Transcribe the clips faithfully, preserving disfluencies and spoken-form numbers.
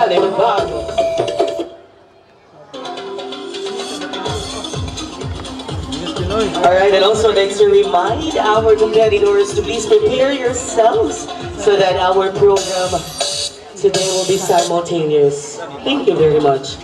All right, and also like to remind our competitors to please prepare yourselves so that our program today will be simultaneous. Thank you very much.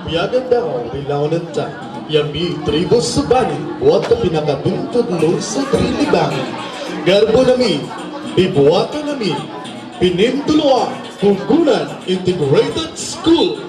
Piagan daw, rilaunan ta. Yami, tribo Subani, buot ta pinakatungtod lungsod rin libangan. Garbo nami, bibuatan nami, pininduluan, Kungkunan Integrated School.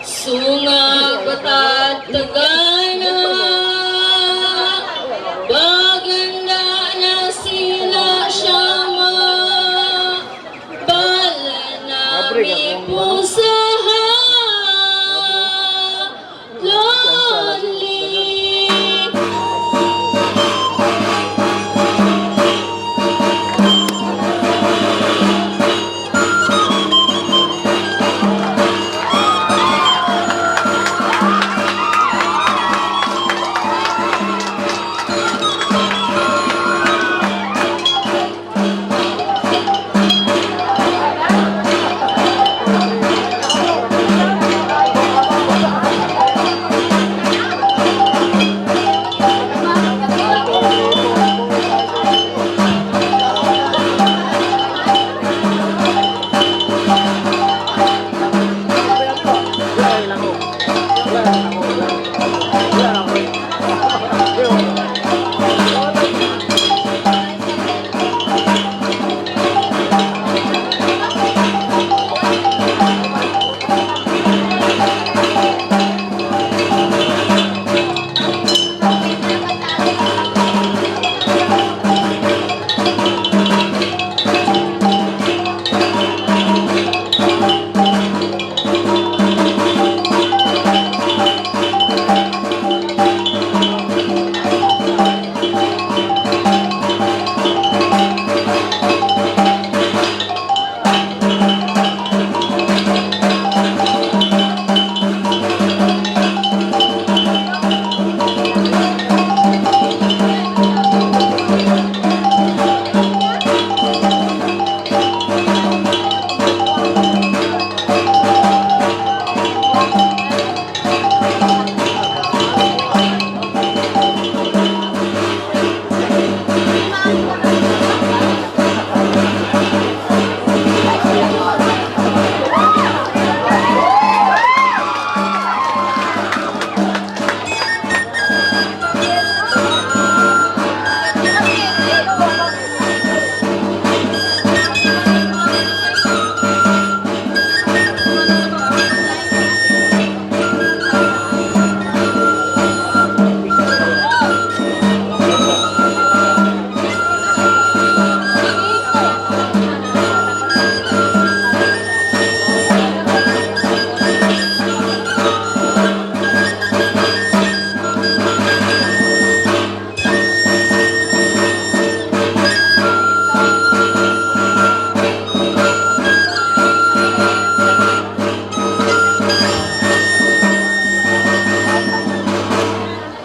Sunga batat tagana, baganda na sila siyama, bala na mi pusaha, lonely.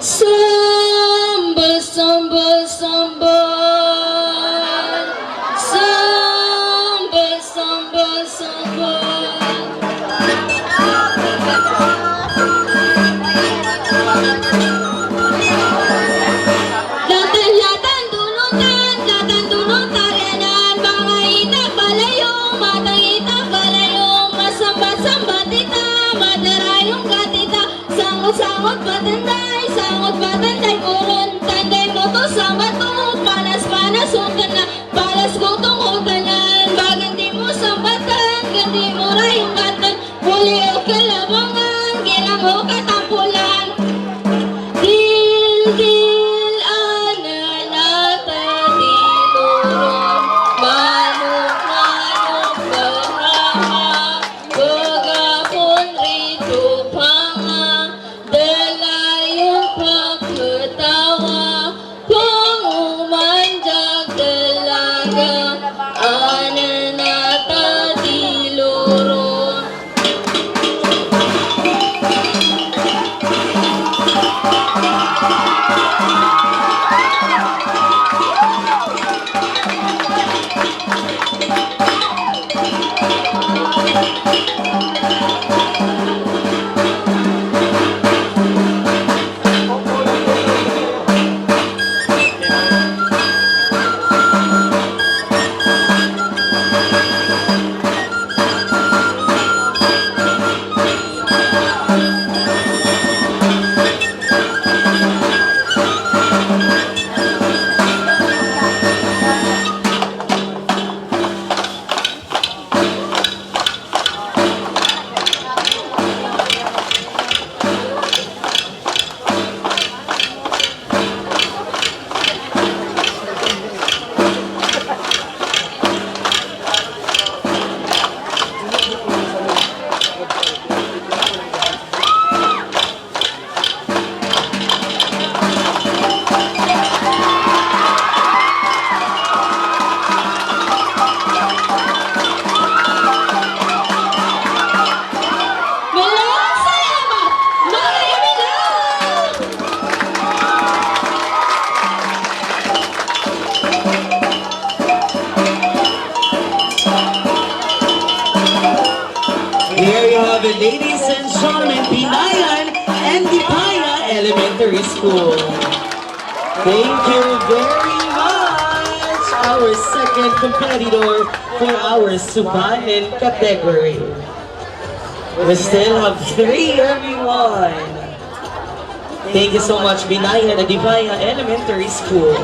Sambal, sambal, sambal. Sambal, sambal, sambal. Latan, latan, dunutan, latan, dunutan, yanan, mga itak balayo, matang itak balayo, masambat-sambat ita, madarayong gatita, sangot-sangot patanday, sangot patanday, kurun, tanday mo to sa bato, panas-panas, utana, palas gutong utanan, bagan di mo sambatan, gandi mo rayong gatan, muli o kalabangan, ginamo katampulan. Dil-dil ana nata dinuron, manok-manok baraha, pagapon rito panga, dalay Ladies and gentlemen, Binayan and Dipaya Elementary School. Thank you very much, our second competitor for our Subanen category. We still have three, everyone. Thank you so much, Binayan and Dipaya Elementary School.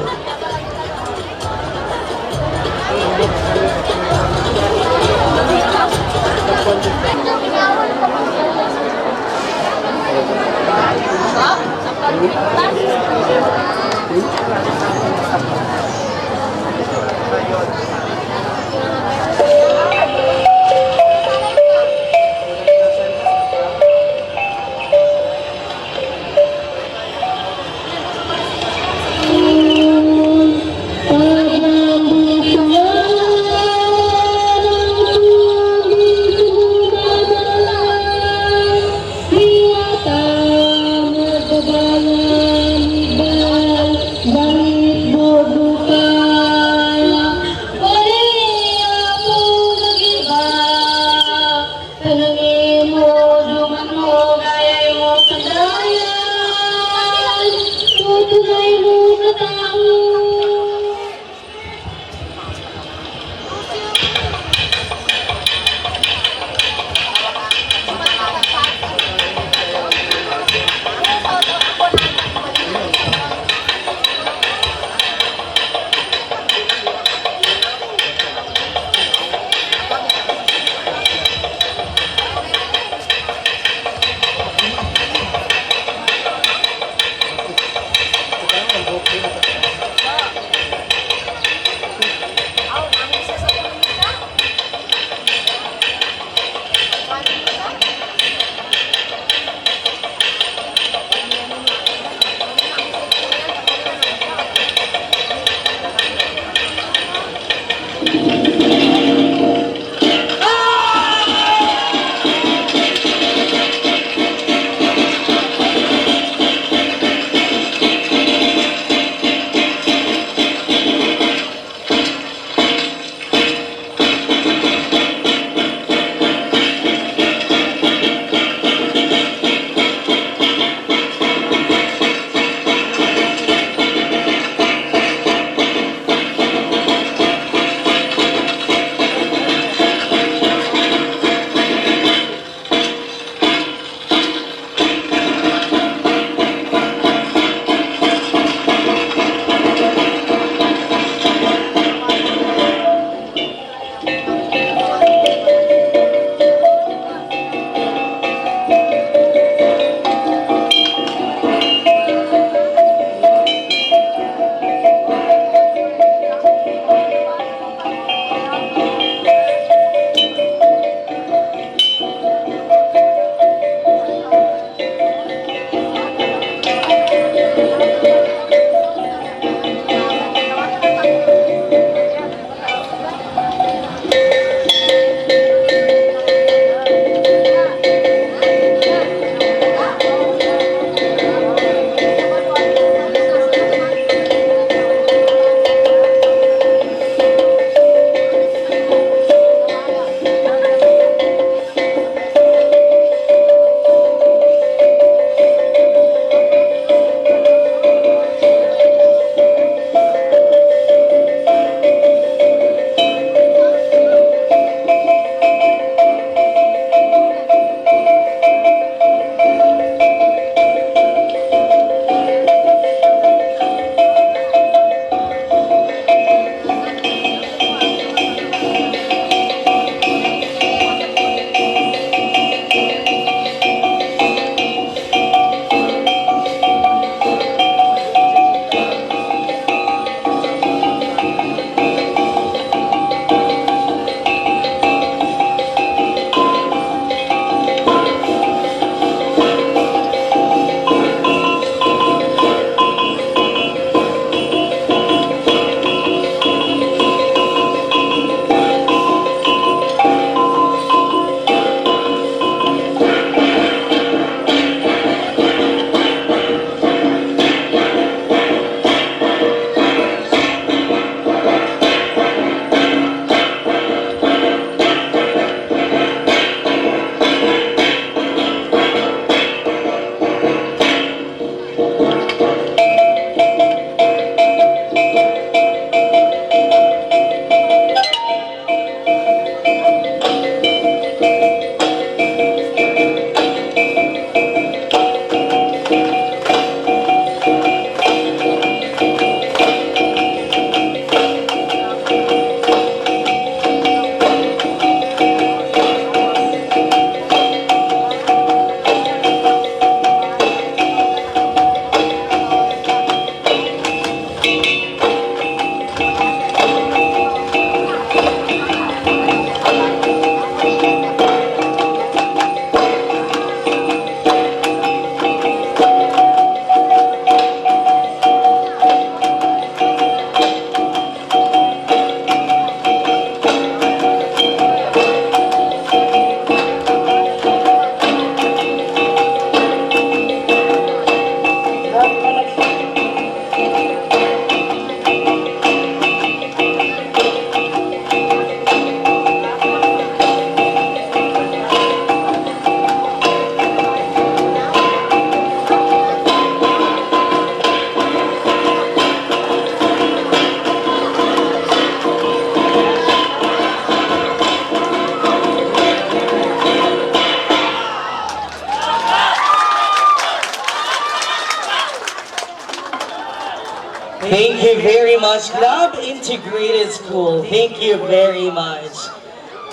Mas Love Integrated School. Thank you very much.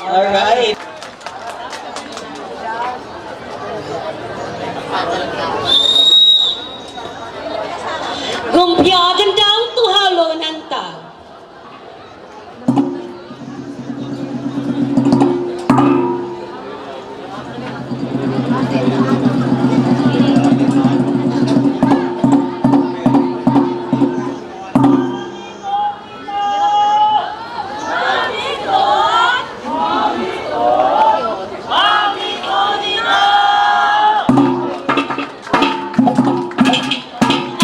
All right. Gumpiyagan daw tuhalo nanta.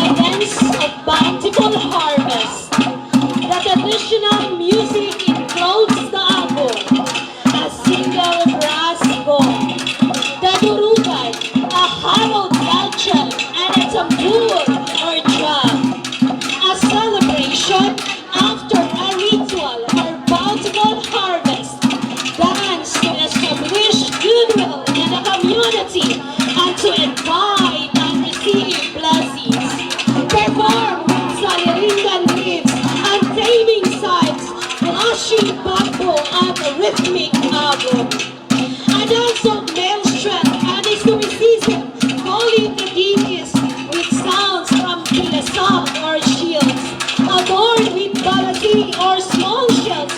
A dance of bountiful harvest. The traditional music includes the agong, a single brass gong, the durugan, a hollow bell gong, and a tambul or drum. A celebration after a ritual or bountiful harvest dance to establish goodwill in the community and to invite and receive blessings. Perform with saliringan leaves and flaming sides, clashing bamboo at rhythmic agong. A dance of male strength and stoicism, calling the deities with sounds from kilisab or shields, adorned with balasi or small shells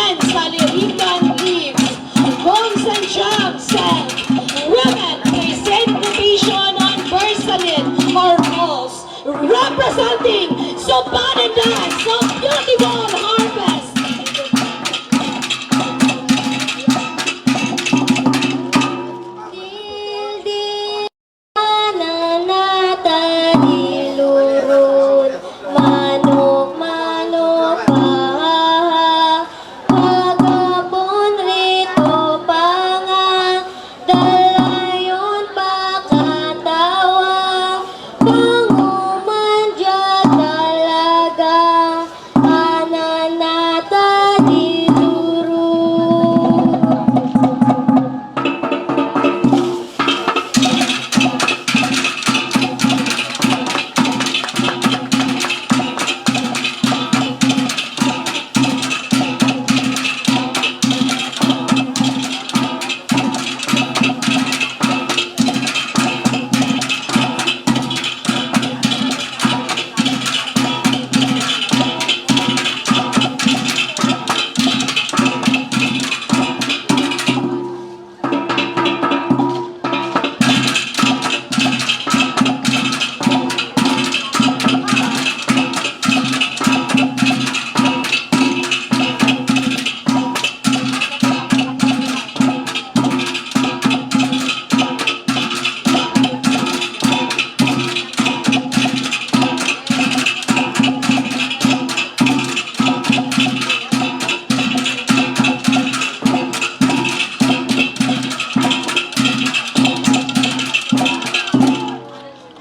and saliringan leaves. Gongs and drums and women present the vision on Bersalin or halls, representing Sobanan Dance of Beautiful Harvest. Dildi, mananata, diluron, manok, manok, pahaha, pagapon rito, panga, dalayon, pakatawang, panguman, dya, talaga. Ananata di duru.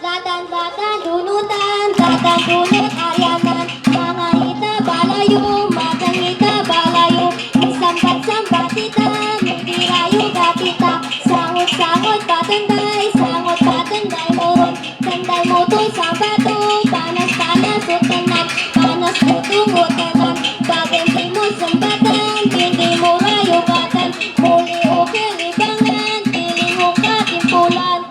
Latan-latan, dunutan, latan-dunot, aryanan, mangahita, balayo, matangita, balayo, misambat-sambat kita, migirayo, gatita, sangot-sangot, patanday, sangot, patanday, moron, tanday, moto, sambato, panas-panas, utanan, panas, utong, utanan, bagay, di mo sambatan, di mo rayo, batan, muli, okay, libangan, piling, ukat, impulan.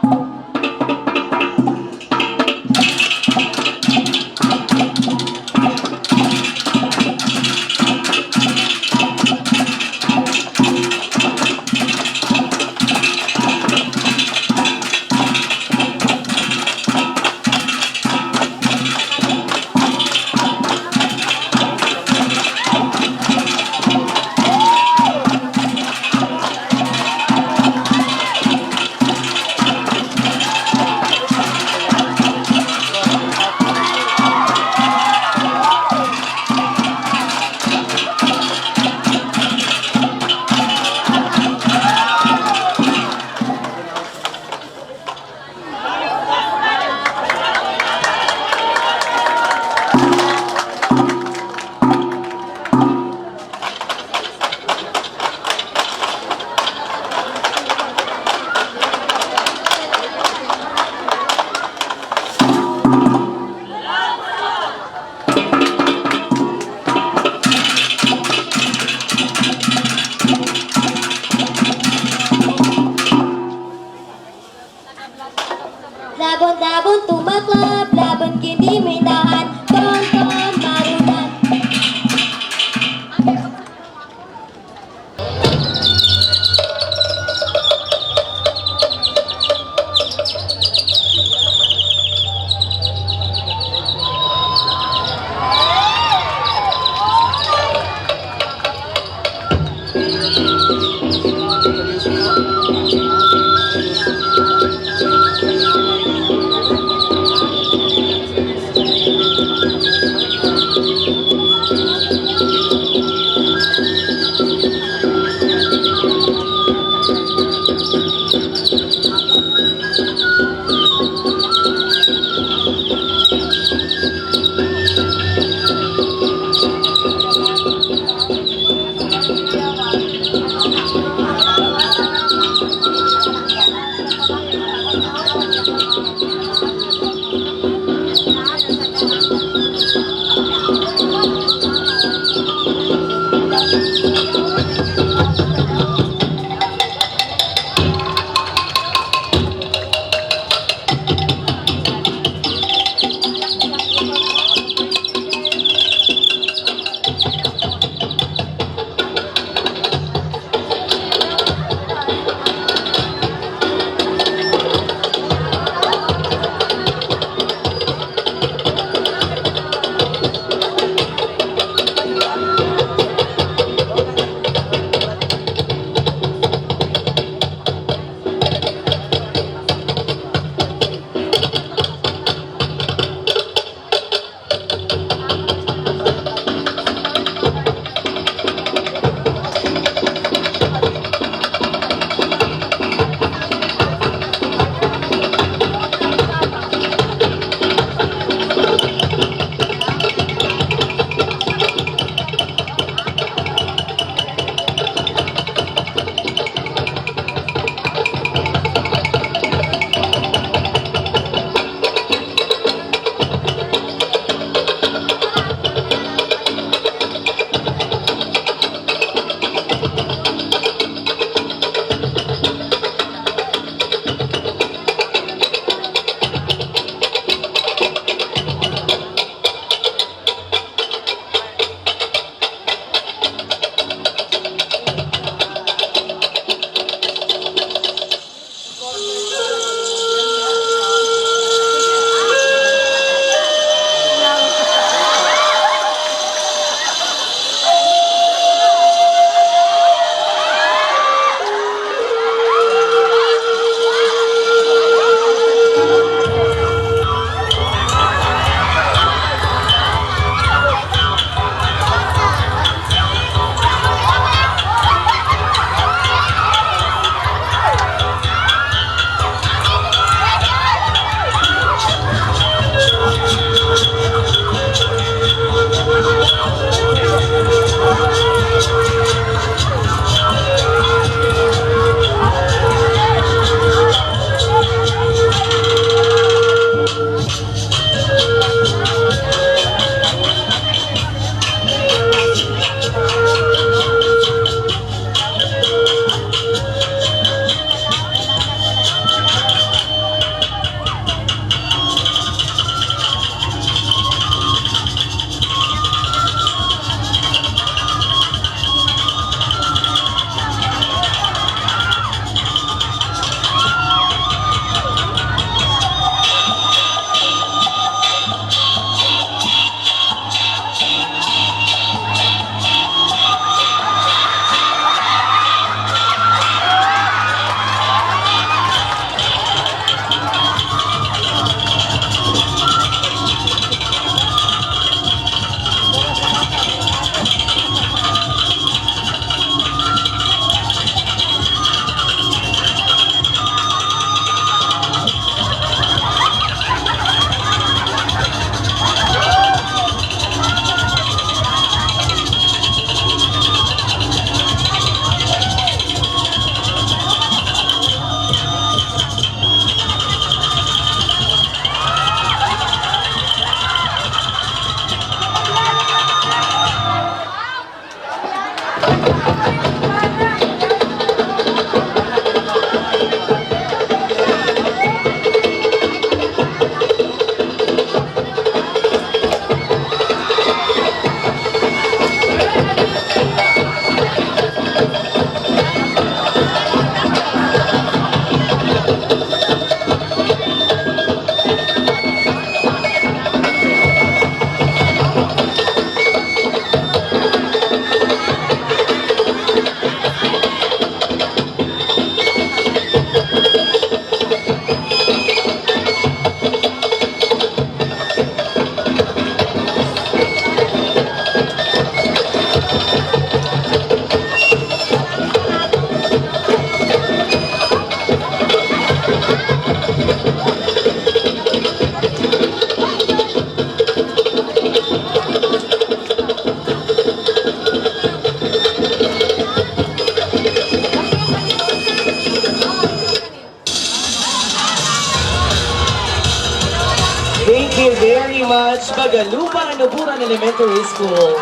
Thank you very much, Bagalupan Naburan Elementary School.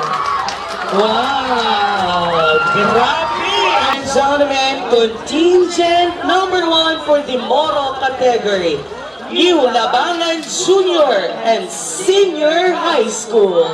Wow! Grabe! And gentlemen, contingent number one for the Moro category, New Labangan Junior and Senior High School.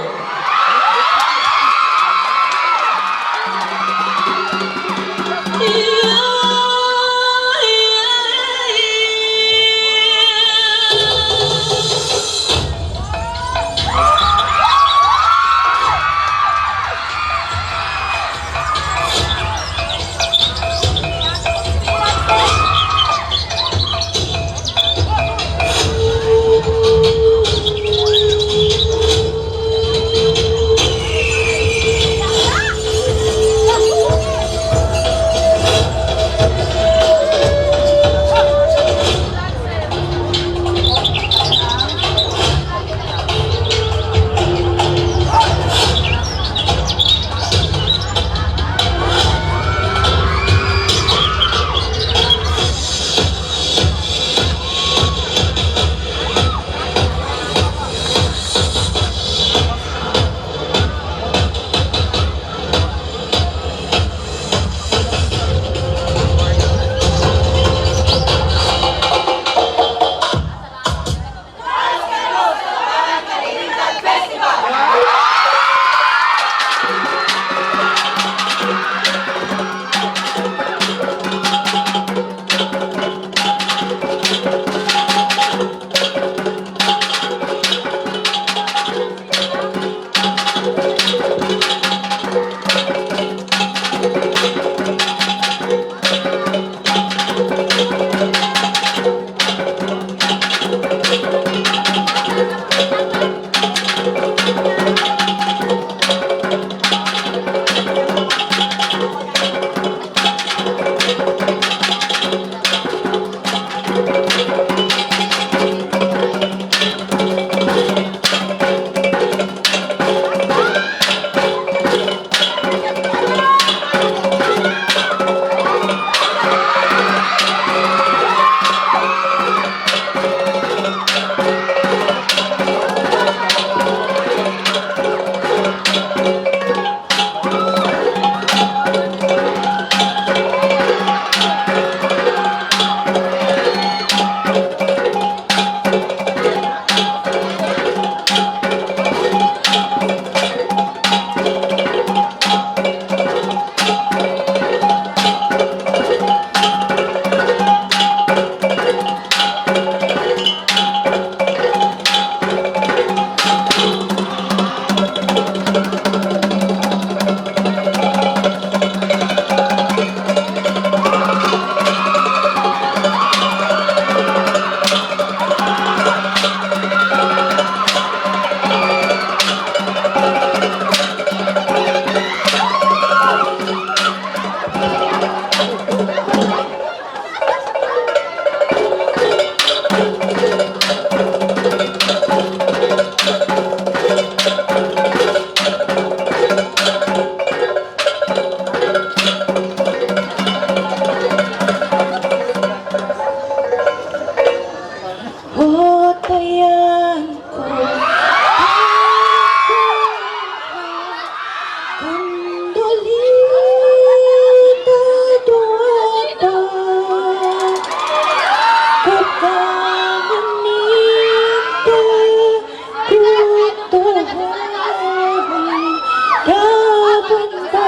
Hotayan ko, Condolita, duwata, katangan nita, kutohan, kabanta.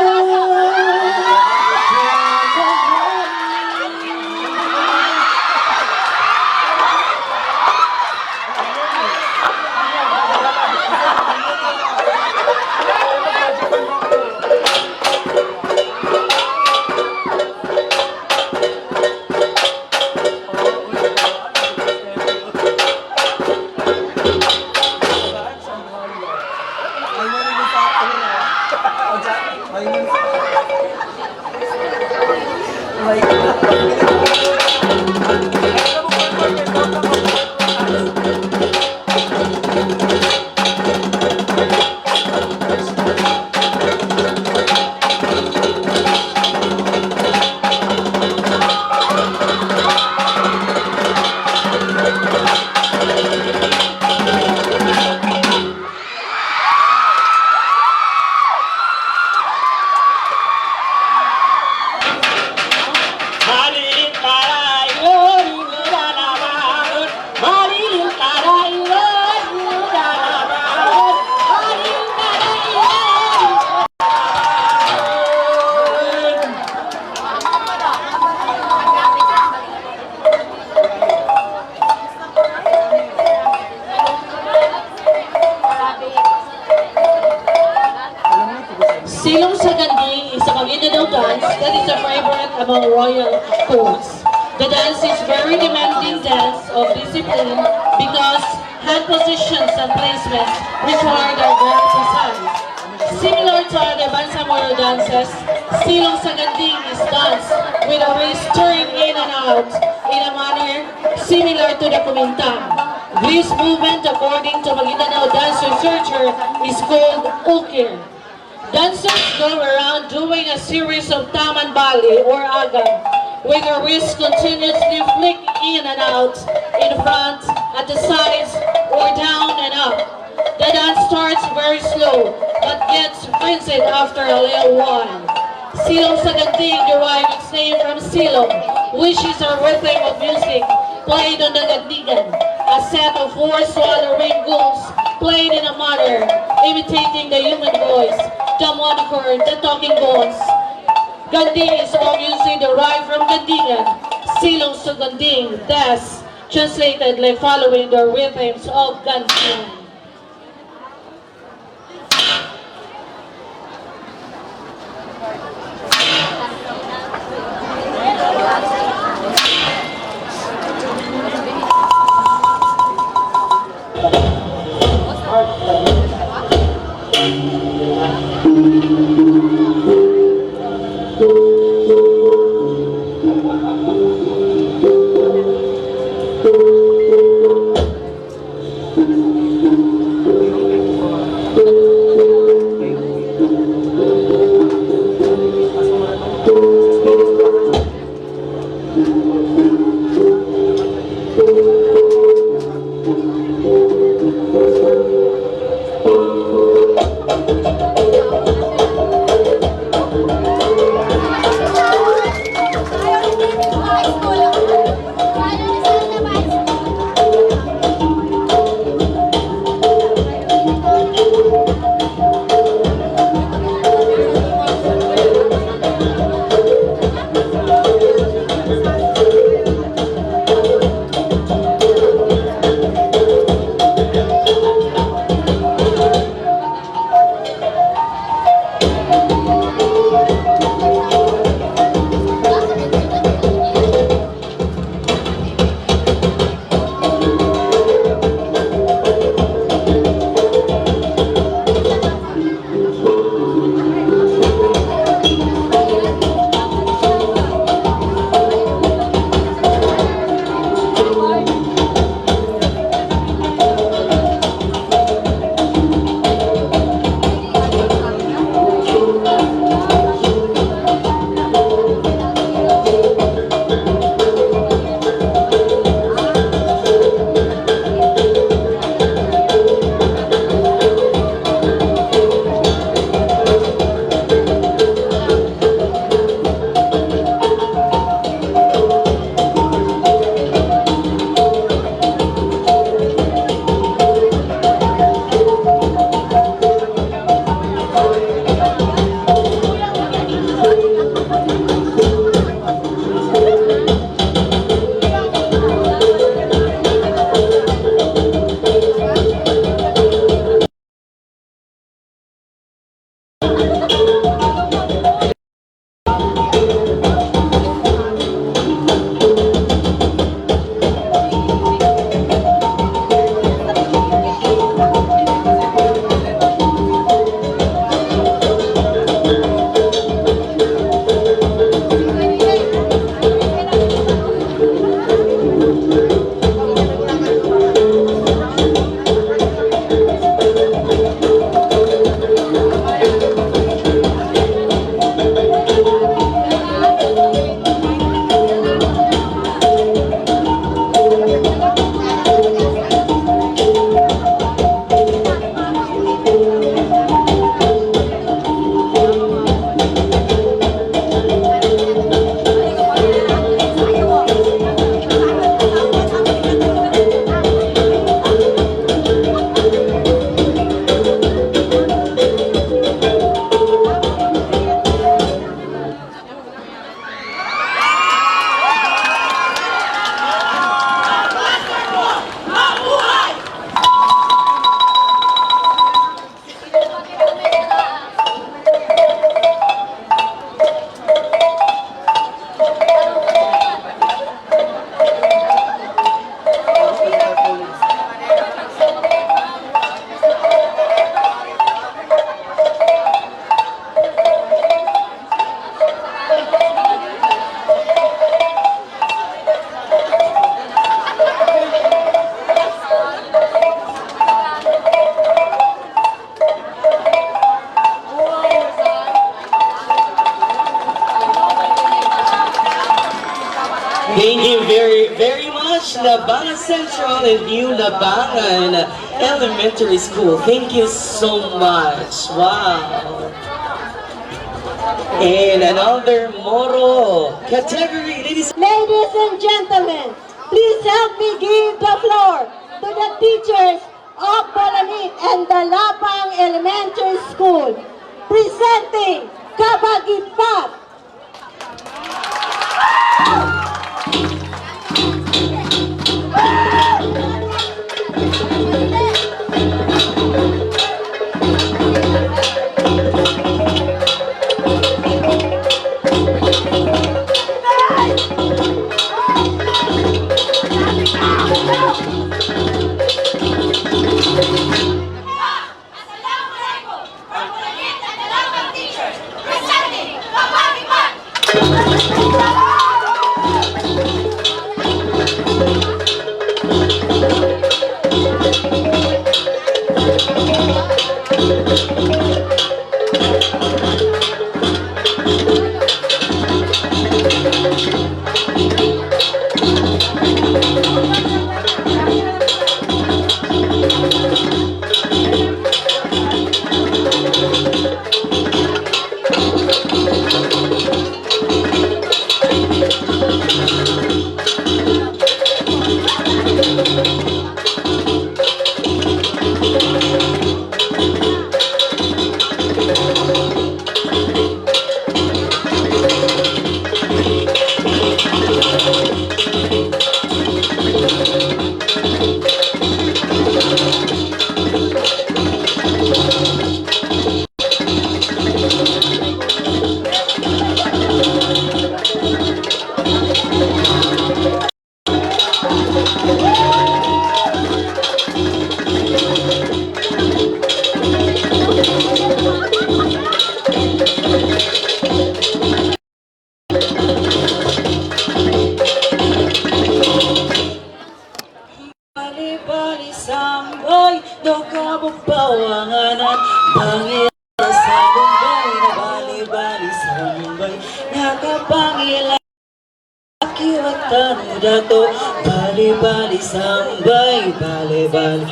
That is a favorite among royal courts. The dance is very demanding dance of discipline because hand positions and placements required are very precise. Similar to other Bangsamoro dances, Silong sa Ganding is danced with a wrist turning in and out in a manner similar to the kumintang. This movement, according to Maguindanao dance researcher, is called ukir. Dancers go around doing a series of taman bali or agam, with their wrists continuously flicking in and out, in front, at the sides, or down and up. The dance starts very slow, but gets frenzied after a little while. Silong sa Ganding derives its name from silong, which is a rhythm of music played on the gandingan, a set of four swallowing goons played in a manner imitating the human voice, the monochord, the talking goons. Ganding is obviously derived from gandingan, silong sa ganding, thus translated like following the rhythms of gandingan. Thank you very, very much, Labangan Central and New Labangan Elementary School. Thank you so much. Wow. And another Moro category, ladies. Ladies and gentlemen, please help me give the floor to the teachers of Balanit and Dalapang Elementary School, presenting Kabagipat. Assalamu alaikum. From Bulangit and Dalapang teachers, presenting Kabagipat. Bali-bali sambay, daw kabog pawanganan. Bangil sa bumbay, na bali-bali sambay, nakapangila kiwat tanu dato. Bali-bali sambay, bali-bali.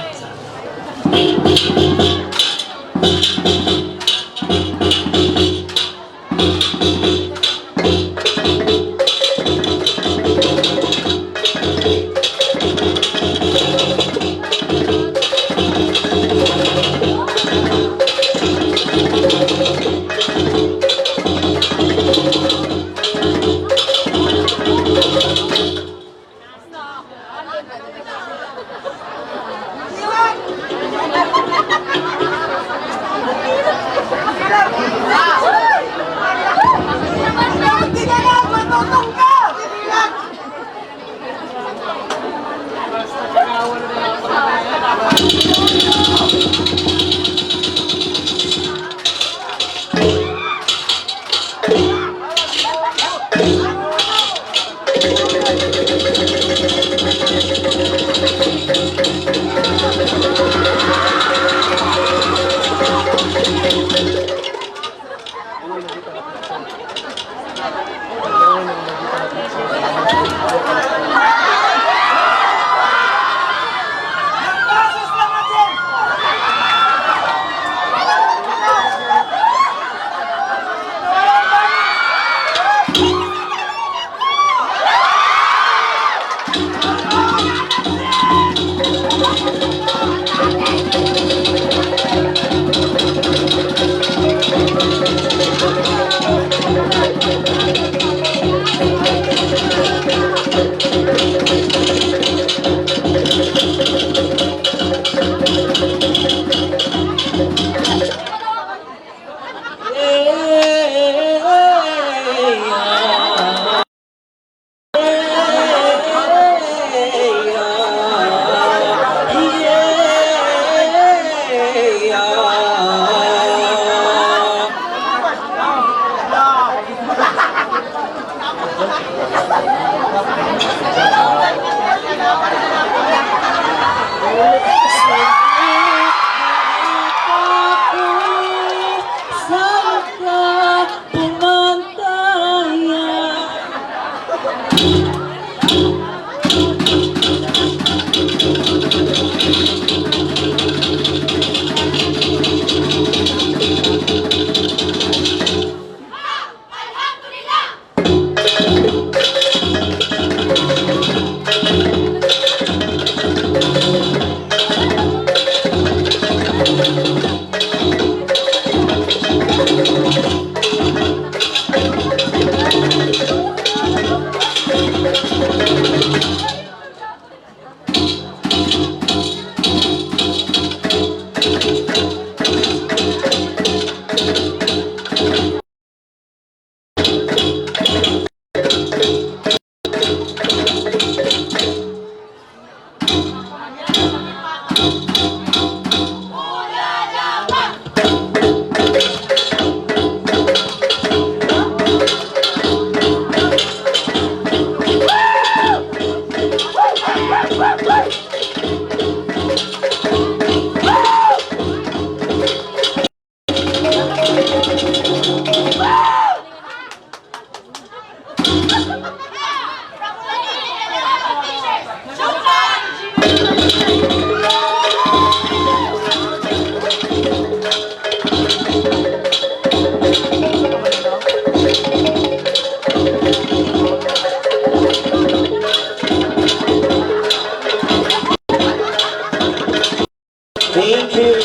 Thank you.